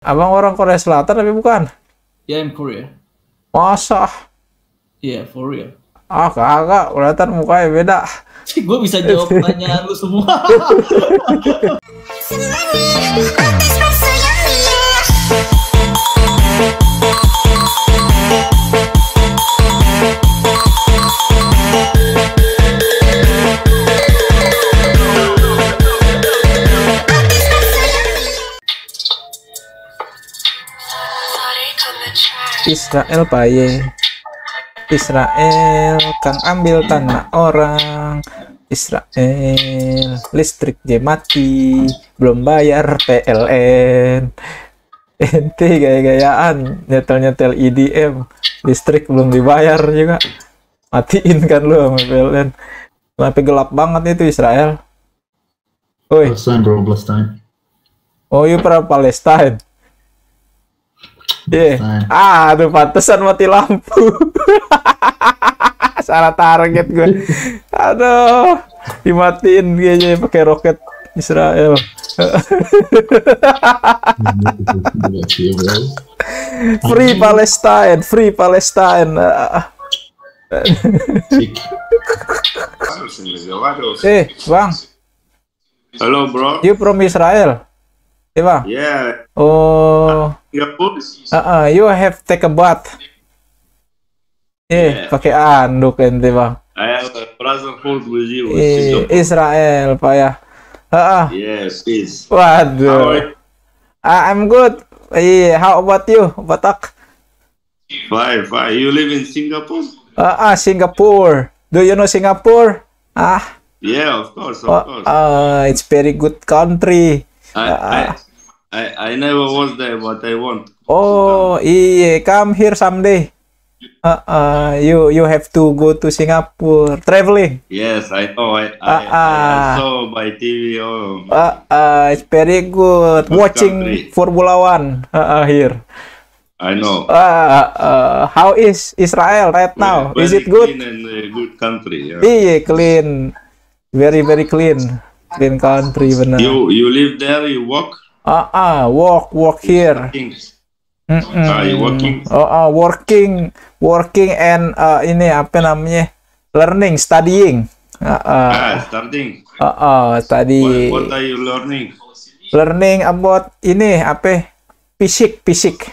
Abang orang Korea Selatan tapi bukan? Yeah, I'm Korea. Masa? Yeah, for real. Ah, kagak, kelihatan mukanya beda. Gue bisa jawab pertanyaan lu semua. Israel paye. Israel kang ambil tanah orang. Israel listrik je mati, belum bayar PLN. Ente gaya-gayaan nyetel-nyetel EDM, listrik belum dibayar juga, matiin kan lu sama PLN. Sampai gelap banget itu Israel. Oi. Palestine, bro, Palestine. Oh, you pernah Palestine? Iya. Yeah. Aduh, pantesan mati lampu. Salah target gue. Aduh, dimatiin kayaknya pakai roket Israel. Free Palestine, free Palestine. Bang. Hello, bro. You from Israel? Yeah, bang. Yeah. Oh. You have take a bath. Yeah. Pakai anduk ente, bang. I have a brotherhood with you. Israel, Pak ya. Yes, please. Waduh. I'm good. How about you, Batak? Fine. You live in Singapore? Singapore. Do you know Singapore? Yeah, of course. It's very good country. I never was there, but I want. Oh, come here someday. You have to go to Singapore traveling. Yes, I know. I saw by TV. It's very good watching country. Formula One here. I know. How is Israel right now? Is it good? Clean and good country. Iya, clean, very clean country benar. You live there? You walk? Walk here. You working? Working and ini apa namanya? Learning, studying. Starting. Study. What are you learning? Learning about ini apa? Fisik. Fisik.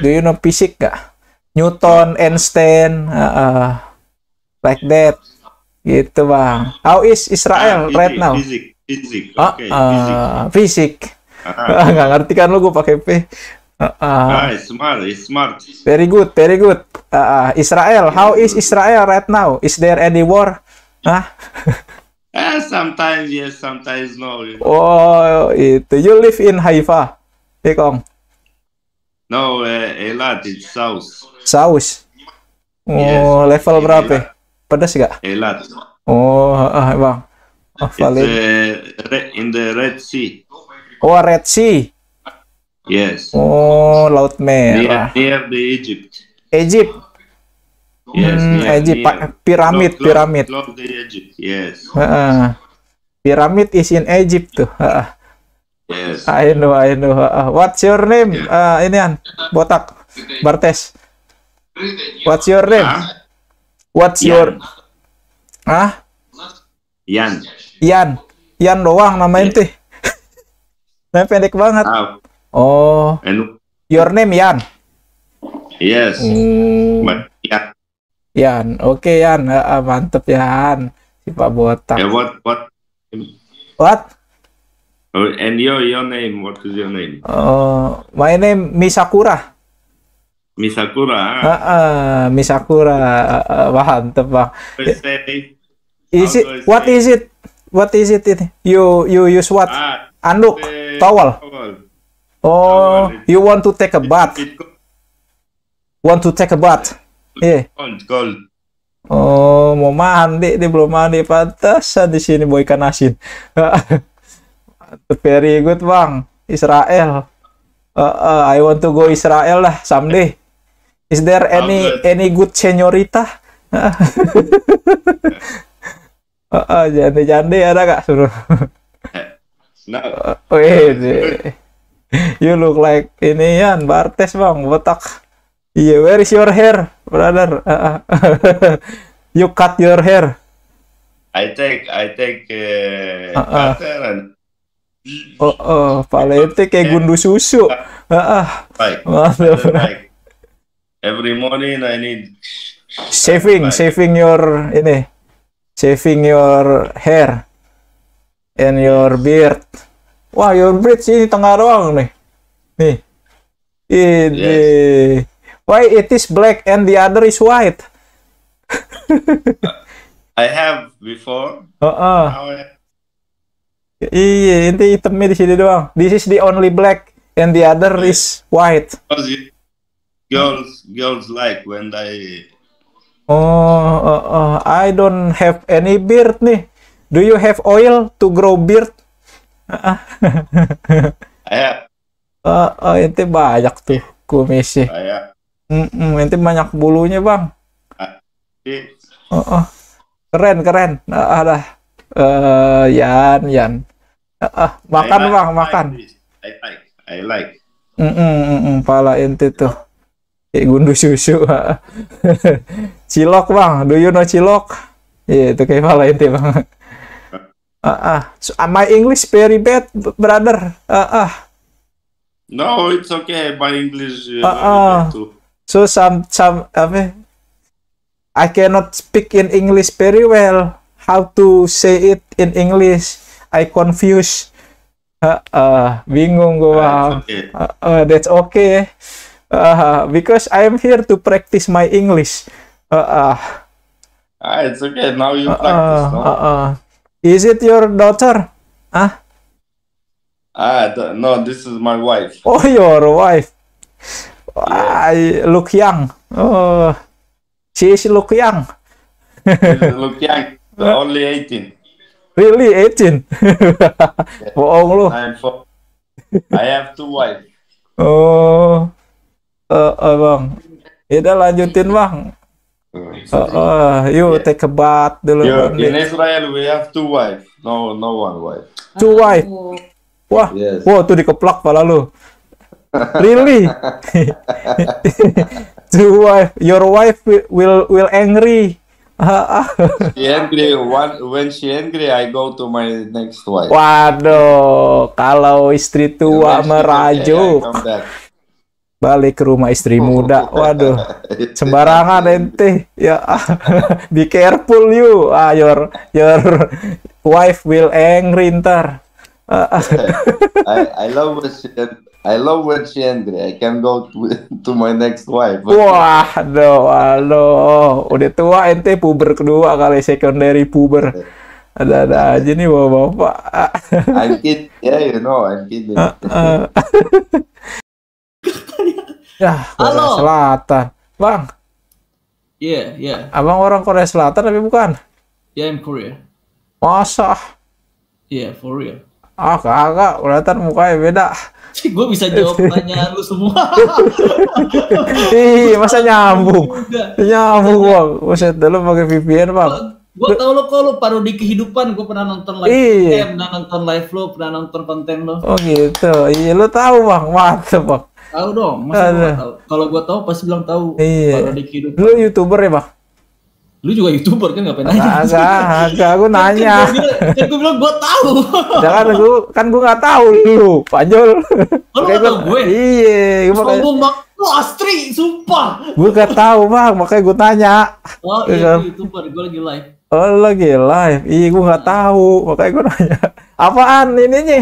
Do you know fisik gak? Newton, Einstein, like that. Gitu, bang. How is Israel right now? Fisik. Okay. Fisik. Nggak ngerti kan lu, gue pakai P. Smart. Very good. Israel, how is Israel right now? Is there any war? Sometimes yes, sometimes no. Oh, itu. You live in Haifa, Kong? No, Eilat, it's south. South. Oh, yes. Level berapa? Pedas gak? Eilat. Oh, bang. It's in the Red Sea. Oh, Red Sea. Yes. Oh, Laut Merah. Near the Egypt. Egypt. Yes. Egypt. Piramid. Close the Egypt. Yes. Pyramid is in Egypt tuh. Yes. I know. What's your name? Inian, Botak, Bartes. What's your name? What's your? Yan doang nama ente. Nah, pendek banget. Oh. Your name Yan? Yes. Yan. Oke, Yan. Mantep, Yan. Si Pak Botak. What? And your name? What is your name? My name Misakura. Misakura. Misakura. Mantep, bang. What is it? You use what? Anduk, towel. Oh, you want to take a bath? Yeah. Cold. Oh, mau mandi, dia belum mandi, pantasan di sini boy ikan asin. Very good, bang. Israel. I want to go Israel lah someday. Is there any good señorita? Jande ada gak suruh? No. Wih, you look like ini Yan Bartes bang, botak. Iya, where is your hair, brother? You cut your hair. I take cutter and Palete kayak gundu susu. like, Mantap. like every morning I need Shaving your ini, shaving your hair and your beard. Wah, your beard sini tengah doang nih. Nih. Ini. Why it is black and the other is white? I have before. Heeh. Now I have Iya, inti hitamnya di sini doang. This is the only black and the other is white. because girls like when I I don't have any beard nih. Do you have oil to grow beard? I have Ente banyak tuh kumisnya. I have Ente banyak bulunya bang. it. Keren. Ada. Yan. Makan I like- bang, I like makan. this. I like. Pala ente tuh. Kayak gundu susu. Cilok bang, do you know cilok? Iya, itu kayak pala ente bang. So, my English very bad, brother. No, it's okay. My English very Uh-uh. bad too. So some apa? I cannot speak in English very well. How to say it in English? I confuse. Bingung gua. It's okay. That's okay. Because I am here to practice my English. It's okay. Now you practice. No? Is it your daughter? No, this is my wife. Oh, your wife. I look young. Oh, she is look young. Look young. Only 18. Really 18? Bohong lu. I have two wives. Oh, bang. Udah lanjutin bang. You take a bath dulu. Yeah, Bang. in Israel we have two wives. No one wife. Two wife. Wah, Yes. wow tuh dikeplak pala lu. Really? Two wife. Your wife will angry. She angry. When she angry, I go to my next wife. Waduh, kalau istri tua When she merajuk, okay, I come back. balik ke rumah istri muda. Waduh, sembarangan ente. Ya, be careful you. Your wife will angry ntar. I love when she angry. I can go to my next wife. Waduh, udah tua ente puber kedua kali, secondary puber. Ada aja nih bapak-bapak. I'm kidding. Yeah, I'm kidding. Ya, Korea Halo. Selatan. Bang, Yeah. abang orang Korea Selatan tapi bukan? Yeah, I'm Korea. Masa? Yeah, for real. Kagak, kelihatan mukanya beda. Gue bisa jawab pertanyaan lu semua. Ih, masa nyambung? Udah. Nyambung bang. Buset, lu pakai VPN bang. Gue tau lo kalau parodi kehidupan. Gue pernah nonton live. Iya. Pernah nonton live lo, pernah nonton konten lo. Oh gitu. Iya, lu tahu bang. Mantep bang. Tahu dong. Masa gue Ada. tahu? Kalau gue tahu pasti bilang tahu. Iya. Parodi kehidupan. Lu YouTuber ya bang? Lu juga YouTuber kan, ngapain nanya? Agak, aku nanya. Kan gue bilang gue tahu. Jangan gue nggak tahu lu, Panjol. Oh, lu Makanya nggak tahu gue? Iya, makanya Sombong bang. Lu Astri, sumpah. gue nggak tahu bang, makanya gue tanya. Oh Iya. iya, lu YouTuber. Gue lagi live. Oh lagi live, iya gue nggak tahu, makanya gue nanya. Apaan ininya?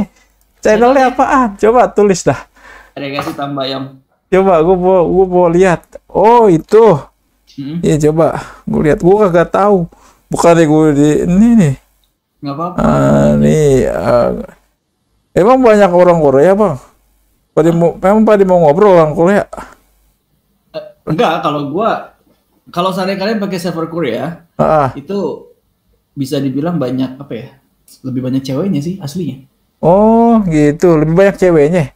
Channelnya apaan? Coba tulis dah. Ada kasih tambah yang. Coba gue mau lihat. Oh itu. Hmm, Iya coba gue lihat, gue kagak tahu. Bukannya gue di ini nih. nggak apa-apa. Nih, emang banyak orang Korea bang. Memang pada mau ngobrol orang Korea. Enggak, kalau seandainya kalian pakai server Korea, itu bisa dibilang banyak apa ya? Lebih banyak ceweknya sih aslinya. Oh gitu, lebih banyak ceweknya.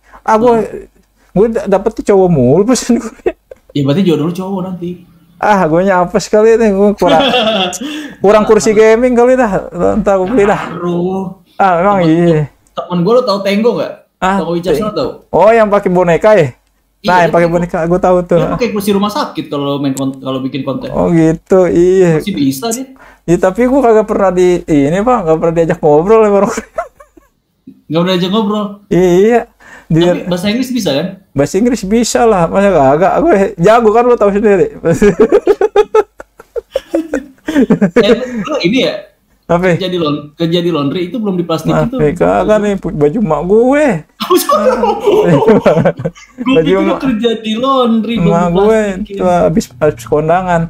Gue dapet cowok mulu pesan gue. Ya berarti jodoh lu cowok nanti. Gue nyapa sekali nih, gue kurang kursi gaming kali dah. Entar gue beli dah. Aduh. Memang iya. temen gue lo tau Tango nggak? Tango Wicaksono tau? Oh, yang pakai boneka ya? Nah, yang pakai boneka, gue tahu tuh. Dia pakai kursi rumah sakit kalau bikin konten. Oh gitu, iya. Masih bisa dia. Iya, tapi gue kagak pernah nggak pernah diajak ngobrol ya bro. Nggak pernah diajak ngobrol. Iya. Tapi bahasa Inggris bisa kan? Bahasa Inggris bisa lah, masa kagak? Gue jago kan, lo tahu sendiri. Lo ini ya? Apa? Kerja di laundry itu belum diplastikin tuh. Kagak nih, baju mak gue. Gue pikir lo kerja di laundry belum diplastikin. Gue habis kondangan.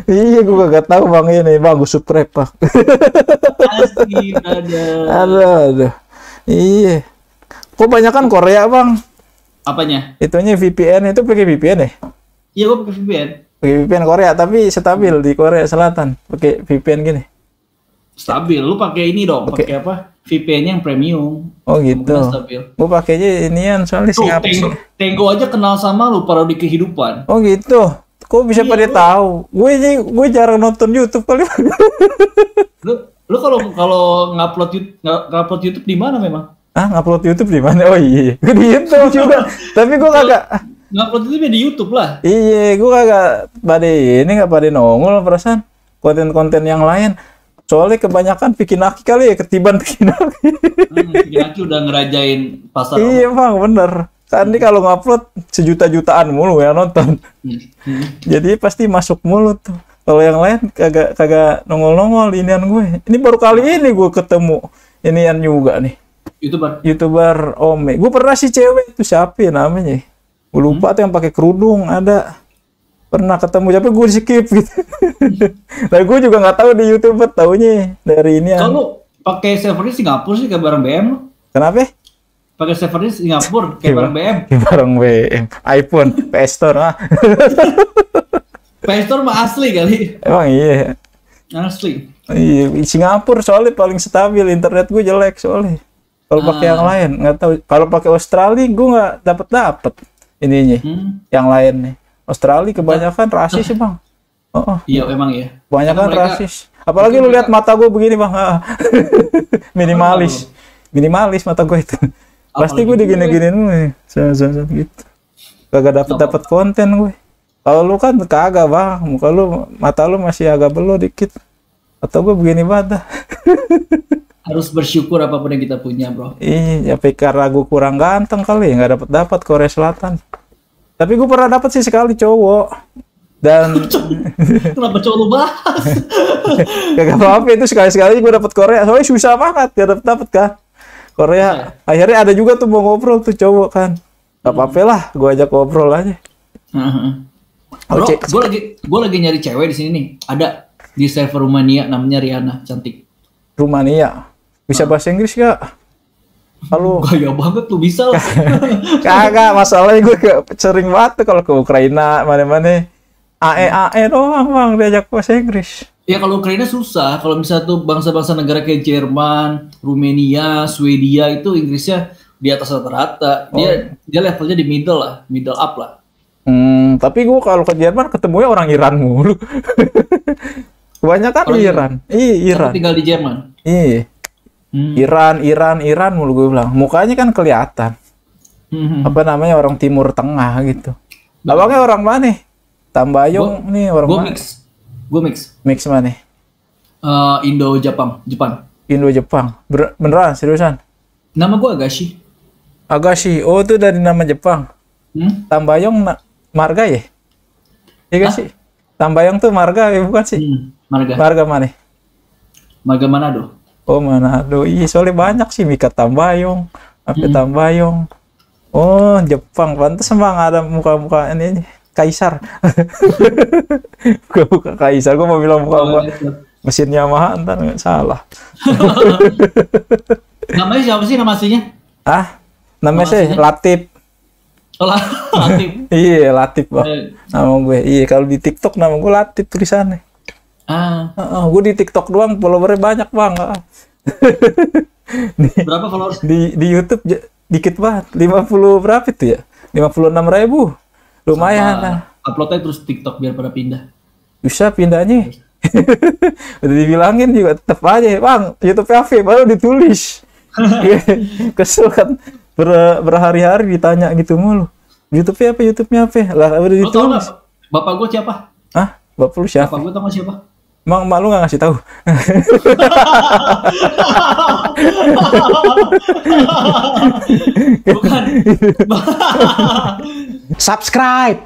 Iya, gue kagak tahu bang ini, bang gue subscribe pak. Asli ada. Aduh. Iya. Kok banyak kan Korea bang? Apanya? Itunya VPN, itu pakai VPN ya? Iya, gue pakai VPN. Pakai VPN Korea, tapi stabil di Korea Selatan. Pakai VPN gini. Stabil, lu pakai ini dong, pakai apa? VPN yang premium. Oh gitu. Gue pakainya inian soalnya Singapura. Tango aja kenal sama lu parodi kehidupan. Oh gitu. Kok bisa pada tahu? Gue jarang nonton YouTube kali. Lu kalau ngupload YouTube di mana memang? Ngupload YouTube di mana? Oh iya, gue di YouTube juga. Tapi gue kagak ngupload YouTube di YouTube lah. Iya, gue kagak nggak pada nongol perasaan konten-konten yang lain. Soalnya kebanyakan bikin aki kali ya, ketiban bikin aki. Bikin aki udah ngerajain pasar. Iya bang, bener. Kan ini kalau ngupload sejuta-jutaan mulu ya nonton. Jadi pasti masuk mulu tuh. Kalau yang lain kagak nongol-nongol inian gue. Ini baru kali ini gue ketemu inian juga nih. YouTuber Ome. Gue pernah sih cewek itu siapa ya namanya? Gue lupa tuh yang pakai kerudung ada. Pernah ketemu tapi gue skip gitu. Nah gue juga nggak tahu di YouTuber, taunya dari ini. Kalau pakai servernya Singapura sih kayak barang BM lo. Kenapa? Pakai servernya Singapura kayak barang BM. Kayak barang BM. iPhone, PS Store mah. PS Store mah asli kali. Emang iya. Asli. Iya, Singapura soalnya paling stabil, internet gue jelek soalnya. Kalau pakai yang lain nggak tahu. Kalau pakai Australia gue nggak dapet ininya. Yang lain nih. Australia kebanyakan rasis sih bang. Iya emang ya. Kebanyakan rasis. Apalagi lu lihat mata gue begini bang. Minimalis mata gue itu. Pasti gue digini-giniin nih. Gitu. Kagak dapet konten gue. Kalau lu kan kagak bang. Muka lu, mata lu masih agak belo dikit. Atau gue begini banget. Harus bersyukur apapun yang kita punya bro. Iya, tapi karena gue kurang ganteng kali ya, nggak dapat Korea Selatan. Tapi gue pernah dapat sih sekali cowok. Dan kenapa cowok lu bahas? Gak apa-apa itu sekali-sekali gue dapat Korea. Soalnya susah banget gak dapat kan. Korea. Akhirnya ada juga tuh mau ngobrol tuh cowok kan. Gak apa-apa lah, gue ajak ngobrol aja. Bro, gue lagi nyari cewek di sini nih. Ada di server Rumania namanya Riana, cantik. Rumania. Bisa bahasa Inggris gak? Halo. Gaya banget tuh, bisa lah. Kagak, masalahnya gue sering banget tuh kalau ke Ukraina, mana-mana AE doang bang, diajak bahasa Inggris. Ya kalau Ukraina susah, kalau misalnya tuh bangsa-bangsa negara kayak Jerman, Rumania, Swedia itu Inggrisnya di atas rata-rata. Dia levelnya di middle up lah. Tapi gue kalau ke Jerman ketemunya orang Iran mulu. Kebanyakan Iran. Iya, Iran. Tinggal di Jerman. Iya. Iran mulu gue bilang. Mukanya kan kelihatan. Apa namanya, orang Timur Tengah gitu. Abangnya orang mana? Tambayong nih orang mana? Gue mix. Mix mana? Indo-Jepang. Indo-Jepang. Beneran seriusan? Nama gue Agashi. Oh, itu dari nama Jepang. Tambayong marga ya? Iya gak sih? Tambayong tuh marga ya bukan sih? Marga mana? Marga Manado. Oh Manado. Iya soalnya banyak sih Mika Tambayong. Tambayong. Oh Jepang. Pantes emang ada muka-muka ini Kaisar. Buka Kaisar. Gue mau bilang muka-muka mesin Yamaha ntar nggak salah. Namanya siapa sih nama aslinya? Namanya sih Latif. Oh, Latif. Iya Latif bang. Nama gue. Iya kalau di TikTok nama gue Latif tulisannya. Gue di TikTok doang followernya banyak bang. Berapa followers? Di YouTube dikit banget. 50 berapa itu ya? 56.000. Lumayan lah. Uploadnya terus TikTok biar pada pindah. Bisa pindahnya. Udah dibilangin juga tetap aja, Bang, YouTube Afe baru ditulis. Kesel kan, berhari-hari ditanya gitu mulu. YouTube-nya apa? Lah udah ditulis. Bapak gue siapa? Ah, bapak lu siapa? Bapak gue tau siapa? Mak lu nggak ngasih tahu. Bukan. Subscribe.